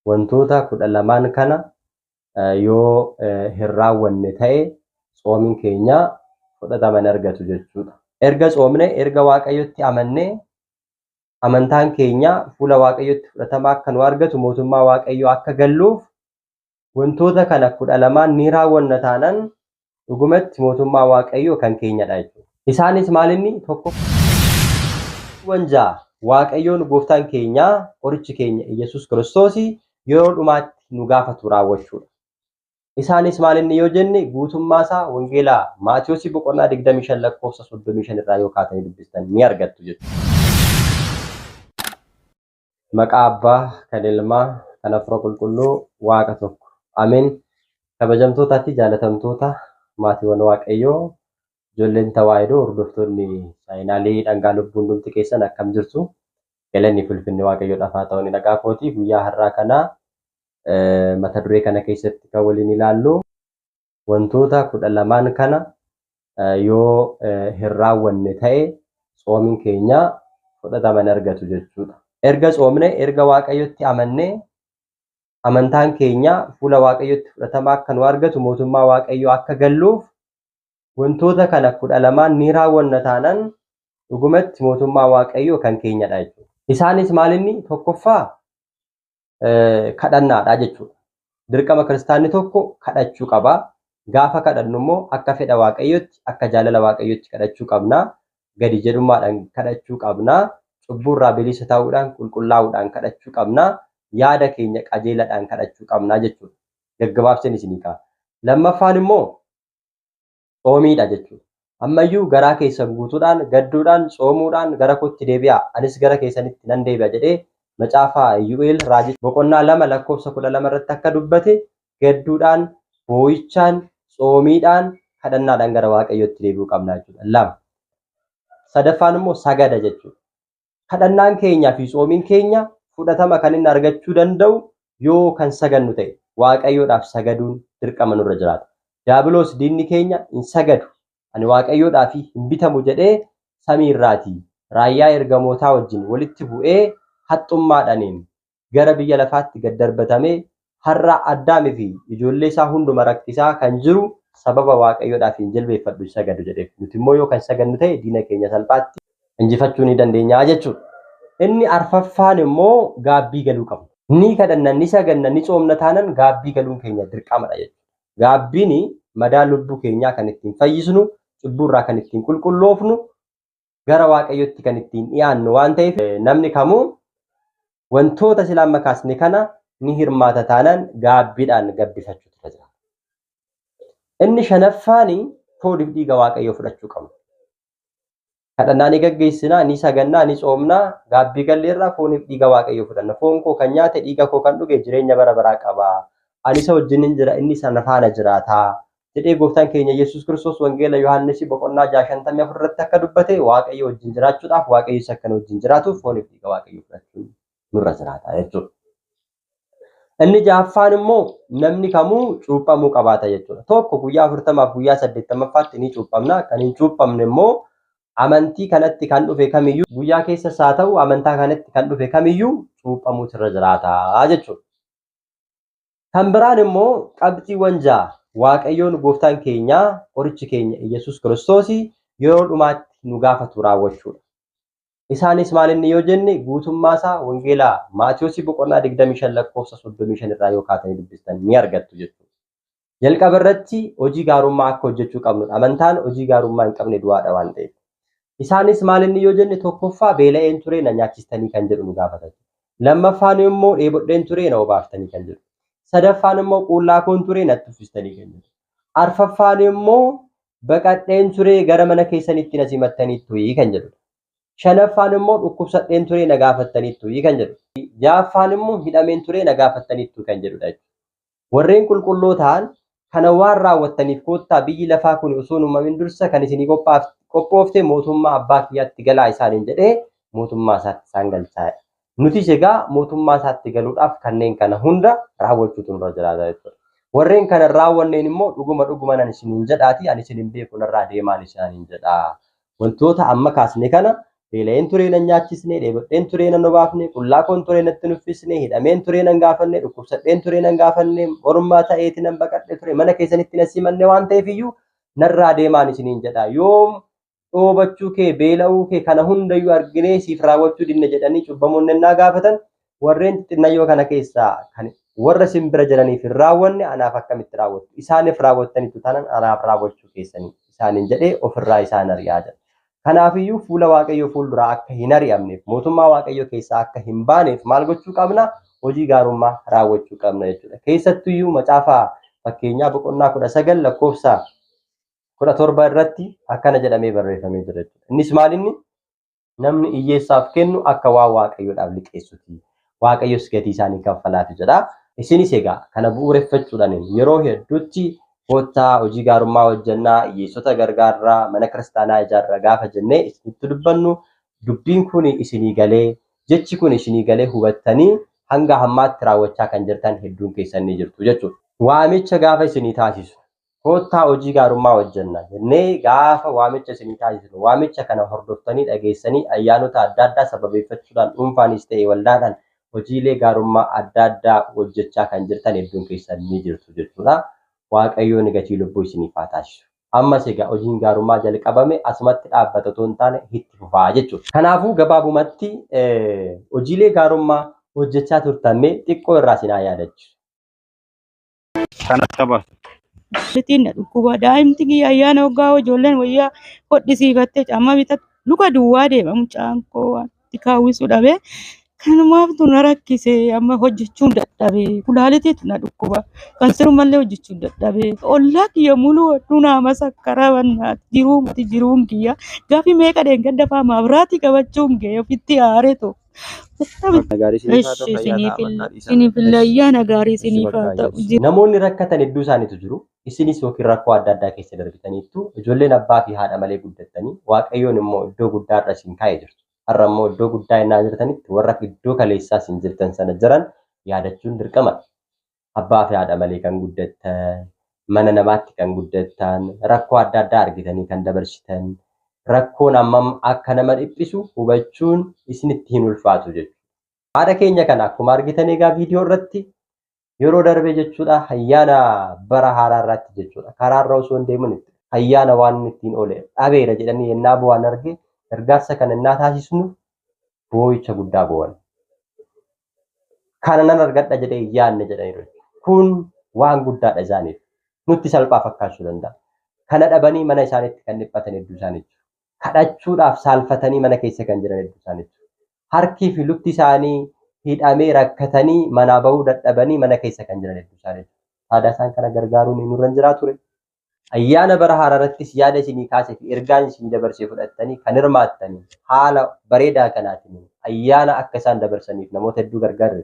Wantoota 12n kana yoo hin raawwanne ta'e tsoomiin keenya fudhatama hin argatu jechuudha. Erga tsoomne, erga Waaqayyotti amannee, amantaan keenya fuula Waaqayyotti fudhatama akka nu argatu, mootummaa Waaqayyoo akka galluuf wantoota kana 12n ni raawwanna taanan dhugumatti mootummaa Waaqayyoo kan keenyadha jechuudha. Isaanis maalinni? Tokko wanjaa Waaqayyoon gooftaan keenya qorichi keenya Iyyasuus Kiristoos yeroo dhumaatti nu gaafatu raawwachuudha. Isaanis maalinni yoo jenne, guutummaa isaa Wangeelaa Maatiyoosii boqonnaa 25 lakkoofsa 35 irraa yoo kaatanii dubbistan ni argattu jechuudha. Maqaa Abbaa, kan Ilmaa, kan Hafuura Qulqulluu, Waaqa tokko. Ameen. Kabajamtootaa fi jaalatamtoota maatiiwwan Waaqayyoo, ijoolleen Tawaahidoo, hordoftoonni chaayinaalee dhangaa lubbuu, hundumti keessan akkam jirtu? Galanni fi ulfinni Waaqayyoodhaaf haa ta'u, ni nagaa kooti. Guyyaa har'aa kana mata duree kana keessatti kan waliin ilaallu wantoota 12n kana yoo hin raawwanne ta'e tsoomiin keenya fudhatama hin argatu jechuudha. Erga tsoomne, erga Waaqayyotti amannee, amantaan keenya fuula Waaqayyotti fudhatama akka nu argatu, mootummaa Waaqayyoo akka galluuf wantoota kana 12n ni raawwanna taanan dhugumatti mootummaa Waaqayyoo kan keenyadha jechuudha. Isaanis maalinni? Tokkoffaa kadhannaadha jechuudha. Dirqama kiristaanni tokko kadhachuu qaba. Gaafa kadhannu immoo akka fedha Waaqayyootti, akka jaalala Waaqayyootti kadhachuu qabna. Gadi jedhummaadhaan kadhachuu qabna. Cubbuurraa bilisa ta'uudhaan, qulqullaa'uudhaan kadhachuu qabna. Yaada keenya qajeeladhaan kadhachuu qabna jechuudha. Gaggabaabseen isinii ka'a. Lammaffaan immoo tsoomiidha jechuudha. Ammayyuu garaa keessan guutuudhaan, gadduudhaan, tsoomuudhaan gara kootti deebi'aa, anis gara keessanitti nan deebi'a jedhee macaafa Iyyu'eel raajicha boqonnaa 2 lakkoofsa 12 irratti akka dubbate, gadduudhaan, boo'ichaan, tsoomiidhaan, kadhannaadhaan gara Waaqayyootti deebi'uu qabna jechuudha. Lama. Sadaffaan immoo sagada jechuudha. Kadhannaan keenyaa fi tsoomiin keenya fudhatama kan inni argachuu danda'u yoo kan sagannu ta'e, Waaqayyoodhaaf sagaduun dirqama nurra jiraata. Daabiloos diinni keenya hin sagadu, ani Waaqayyoodhaaf hin bitamu jedhee samii irraatii raayyaa ergamootaa wajjin walitti bu'ee haxxummaadhaaniin gara biyya lafaatti gad darbatamee har'a Addaamii fi ijoollee isaa hunduma rakkisaa kan jiru sababa Waaqayyoodhaaf hin jilbeeffadhu, hin sagadu jedheef. Nuti immoo yoo kan sagannu ta'e diina keenya salphaatti injifachuu ni dandeenya jechuudha. Inni arfaffaan immoo gaabbii galuu qabna. Ni kadhanna, ni saganna, ni tsoomna taanan gaabbii galuun keenya dirqamadha jechuudha. Gaabbiin madaa lubbuu keenyaa kan ittiin fayyisnu, cubbuurraa kan ittiin qulqulloofnu, gara Waaqayyootti kan ittiin dhiyaannu waan ta'eef, namni kamuu wantoota sila amma kaasne kana ni hirmaata taanaan gaabbiidhaan gabbifachuutu irra jira. Inni shanaffaan fooniif dhiiga Waaqayyoo fudhachuu qabna. Kadhannaa ni gaggeessinaa, ni sagannaa, ni tsoomnaa, gaabbii galleerraa fooniif dhiiga Waaqayyoo fudhanna. Foon koo kan nyaate, dhiiga koo kan dhuge jireenya bara baraa qaba. Ani isa wajjin hin jira, inni sana faana jiraata jedhee gooftaan keenya Yesuus Kiristoos Wangeela Yohaannis boqonnaa 6:54 irratti akka dubbate, Waaqayyo wajjin jiraachuudhaaf, Waaqayyo isa akkana wajjin jiraatuuf fooniif dhiiga Waaqayyoo fudhachuun nurra jiraata jechuudha. Inni ja'affaan immoo namni kamuu cuuphamuu qabaata jechuudha. Tokko guyyaa 40f guyyaa 80ffaatti ni cuuphamna. Kan hin cuuphamne immoo amantii kanatti kan dhufe kamiyyuu, guyyaa keessas haa ta'u, amantaa kanatti kan dhufe kamiyyuu cuuphamuutu irra jiraata jechuudha. Kan biraan immoo qabxiiwwan 6 Waaqayyoon gooftaan keenya qorichi keenya Iyyasuus Kiristoos yeroo dhumaatti nu gaafatu raawwachuudha. Isaanis maalinni yoo jenne, guutummaa isaa Wangeela Maatiyoosii boqonnaa 25 lakkoofsa 35 irraa yoo kaatanii dubbistan ni argattu jechuudha. Jalqaba irratti hojii gaarummaa akka hojjechuu qabnudha. Amantaan hojii gaarummaa hin qabne du'aadha waan ta'eef. Isaanis maalinni yoo jenne, tokkoffaa beela'een ture, na nyaachistanii kan jedhu nu gaafata. Lammaffaan immoo dheebodheen ture, na obaaftanii kan jedhu. Sadaffaan immoo quullaa koon ture, natti uffistanii kan jedhu. Arfaffaan immoo baqadheen ture, gara mana keessanitti na simattaniittu kan jedhudha. Shanaffaan immoo dhukkubsadheen ture, na gaafattaniittu kan jedhu. Ja'affaan immoo hidhameen ture, na gaafattaniittu kan jedhudha. Warreen qulqulluu ta'an kana waan raawwattaniif koottaa, biyyi lafaa kun osoo hin uumamin dursa kan isinii qophoofte mootummaa abbaa kiyyaatti galaa isaaniin jedhee mootummaa isaatti isaan galchaa. Nutis egaa mootummaa isaatti galuudhaaf kanneen kana hunda raawwachuutu nurra jiraata jechuudha. Warreen kana hin raawwanneen immoo dhuguma dhuguma nan isiniin jedhaati, ani isin hin beeku, narraa deemaan isaaniin jedha. Wantoota amma kaasne kana Beela'een turee nan nyaachisne, dheebodheen turee nan obaafne, qullaa koon turee natti hin uffisne, hidhameen turee nan gaafanne, dhukkubsadheen turee nan gaafanne, ormaa ta'eeti nan baqadhe ture, mana keessanitti na simanne waan ta'eef iyyuu narraa deemaan isiniin jedha. Yoom dhoobachuu kee, beela'uu kee kana hundayyuu arginee siif raawwachuu dinne jedhanii cubbamoonni ennaa gaafatan warreen xixinnayyoo kana keessaa kan warra isin bira jiraniif hin raawwanne anaaf akkamitti raawwattu? Isaaniif raawwattanitu taanaan anaaf raawwachuu keessanii isaaniin jedhee ofirraa isaan ari'aa jedha. Kanaafiyyuu fuula Waaqayyoo fuulduraa akka hin ari'amneef mootummaa Waaqayyoo keessaa akka hin baaneef maal gochuu qabna? Hojii gaarummaa raawwachuu qabna jechuudha. Keessattuyyuu macaafa fakkeenyaa boqonnaa 19 lakkoofsa 17 irratti akkana jedhamee barreeffamee jira jechuudha. Innis maal inni? Namni hiyyeessaaf kennu akka waan Waaqayyoodhaaf liqeessuti. Waaqayyos gatii isaanii kaffalaati jedha. Isinis egaa kana bu'uureffachuudhaan yeroo hedduutti koottaa hojii gaarummaa hojjennaa, hiyyeessota gargaarraa, mana kiristaanaa ijaarraa gaafa jennee isinitti dubbannu dubbiin kun isinii galee, jechi kun isinii galee hubattanii hanga hammaatti raawwachaa kan jirtan hedduun keessan ni jirtu jechuudha. Waamicha gaafa isinii taasisu koottaa hojii gaarummaa hojjenna jennee gaafa waamicha isinii taasisnu waamicha kana hordoftanii dhageessanii ayyaanota adda addaa sababeeffachuudhaan dhuunfaanis ta'e waldaadhaan hojiilee gaarummaa adda addaa hojjechaa kan jirtan hedduun keessan ni jirtu jechuudha. Waaqayyoon gatii lubbuu isiniif haa taasisu. Ammas egaa hojiin gaarummaa jalqabame asumatti dhaabbata otoo hin taane itti fufaa jechuudha. Kanaafuu gabaabumatti hojiilee gaarummaa hojjechaa turtan mee xiqqoo irraa isin haa yaadachiisu. Kan akka baasu. Litiin na dhukkuba. Daa'imti kiyya ayyaana waggaa ijoolleen wayyaa hodhisiifattee caammaa bitatte luka duwwaa deema mucaan koo waan itti kaawwisu dhabee kanumaaftu na rakkise amma hojjechuun dadhabee kulaalitiitu na dhukkuba kan sirumallee hojjechuun dadhabee ollaa kiyya muluu hedduu naa masakkara bannaati jiruumti jiruun kiyya gaafi meeqa dheengadda faa maabiraatii qabachuun ga'e ofitti aareetu. Gaarii isiniif haa ta'u, Eshi fayyaa ta'a, bakka dhiisaa. isiniifillee ayyaana gaarii Isin isiniif haa bakka ta'u. ayyaana. Namoonni rakkatan hedduu isaaniitu jiru. Isinis yookiin rakkoo adda addaa keessa darbitaniittu ijoolleen abbaa fi haadha malee guddattanii Waaqayyoon immoo iddoo guddaarra isin kaa'ee jirtu. Har'a immoo iddoo guddaa innaa jirtanitti warra iddoo kaleessaa isin jirtan sana jiran yaadachuun dirqamadha. Abbaa fi haadha malee kan guddattan, mana namaatti kan guddattan, rakkoo adda addaa argitanii kan dabarsitan, rakkoon hammam akka nama dhiphisu hubachuun isinitti hin ulfaatu jechuudha. Haadha keenya kana akkuma argitan egaa viidiyoo irratti yeroo darbe jechuudha ayyaana bara haaraa irratti jechuudha. Karaarra osoo hin deemin ayyaana waan inni ittiin oole dhabeera jedhanii yennaa bu'aan arge gargaarsa kana yennaa taasisnu boo'icha guddaa boo'an. Kana nan argadha jedhee hin yaadne jedhaniiru. Kun waan guddaadha isaaniif. Nutti salphaa fakkaachuu danda'a. Kana dhabanii mana isaaniitti kan dhiphatan hedduu isaaniitu. Kadhachuudhaaf saalfatanii mana keessa kan jiran hedduu isaaniitu. Harkii fi lukti isaanii hidhamee rakkatanii manaa bahuu dadhabanii mana keessa kan jiran hedduu isaaniitu. Aadaa isaan kana gargaaruun nurra hin jiraa ture. Ayyaana bara haaraa irrattis yaada isinii kaasee fi ergaan isinii dabarsee fudhattanii kan hirmaattanii haala bareedaa kanaatiin ayyaana akka isaan dabarsaniif namoota hedduu gargaarre.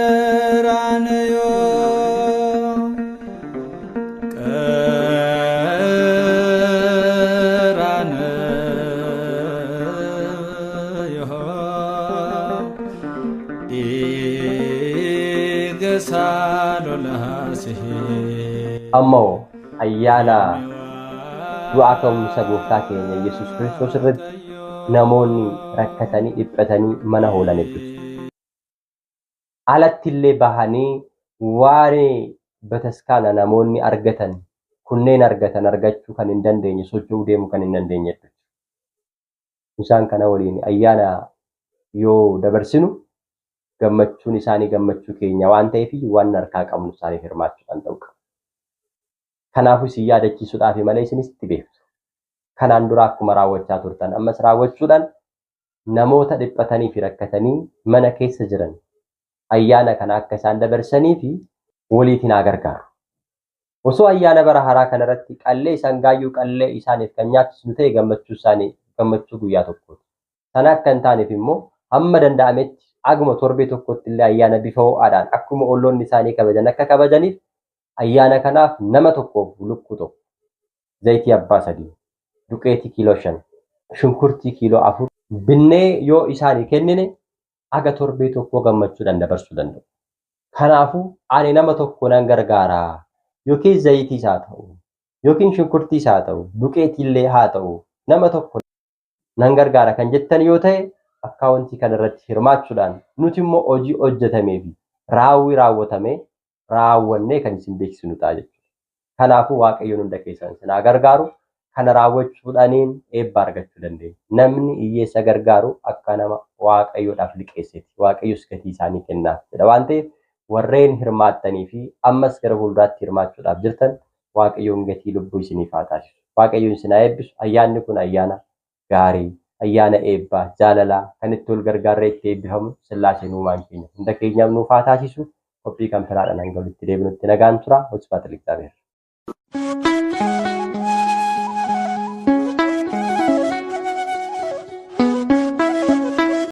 ቀራንዮ ቀራንዮ Ammoo ayyaana du'aa ka'umsa gooftaa keenya Yesuus Kiristoos irratti namoonni rakkatanii dhiphatanii mana oolan hedduutu. Alatti illee bahanii waan bataskaana namoonni argatan kunneen argatan argachuu kan hin dandeenye socho'uu deemuu kan hin dandeenye hedduutu. Isaan kana waliin ayyaana yoo dabarsinu gammachuun isaanii gammachuu keenya waan ta'eef waan harkaa qabnu isaaniif hirmaachuu kan ta'u qaba. Kanaafuu isin yaadachiisuudhaaf malee isinis itti beektu. Kanaan dura akkuma raawwachaa turtan ammas raawwachuudhaan namoota dhiphatanii fi rakkatanii mana keessa jiran ayyaana kana akka isaan dabarsanii fi waliitiin haa gargaaru. Osoo ayyaana bara haaraa kanarratti qallee isaan gaayyuu qallee isaaniif kan nyaachisnu ta'e gammachuu isaanii gammachuu guyyaa tokkooti. Sana akka hin taaneef immoo hamma danda'ametti Aguma torbee tokkotti illee ayyaana bifa ho'aadhaan akkuma olloonni isaanii kabajan akka kabajaniif ayyaana kanaaf nama tokkoof lukkuu tokko, zayitii abbaa 3, duqeetii kiiloo 5, shunkurtii kiiloo 4 binnee yoo isaanii kennine aga torbee tokkoo gammachuudhaan dabarsuu danda'u. Kanaafuu ani nama tokko nan gargaaraa yookiin zayitiis haa ta'u yookiin shunkurtiis haa ta'u duqeetiillee haa ta'u nama tokko nan gargaara kan jettan yoo ta'e akkaawuntii kanarratti hirmaachuudhaan nuti immoo hojii hojjetamee fi raawwii raawwatame raawwannee kan isin beeksisnu ta'a jechuudha. Kanaafuu Waaqayyoon hunda keessan isin haa gargaaru. Kana raawwachuudhaaniin eebba argachuu dandeenya. Namni hiyyeessa gargaaru akka nama Waaqayyoodhaaf liqeesseeti. Waaqayyos gatii isaanii kennaaf jedha waan ta'eef warreen hirmaattanii fi ammas gara fuulduraatti hirmaachuudhaaf jirtan Waaqayyoon gatii lubbuu isiniif haa taasisu. Waaqayyoon isin haa eebbisu. Ayyaanni kun ayyaana gaarii, ayyaana eebbaa, jaalalaa kan itti wal gargaarree itti eebbifamu Sillaaseen uumaan keenya hunda keenyaaf nuuf haa taasisu. Qophii kan biraadhaan hanga walitti deebinutti nagaan tura. Hojifaata Ligzaabeer.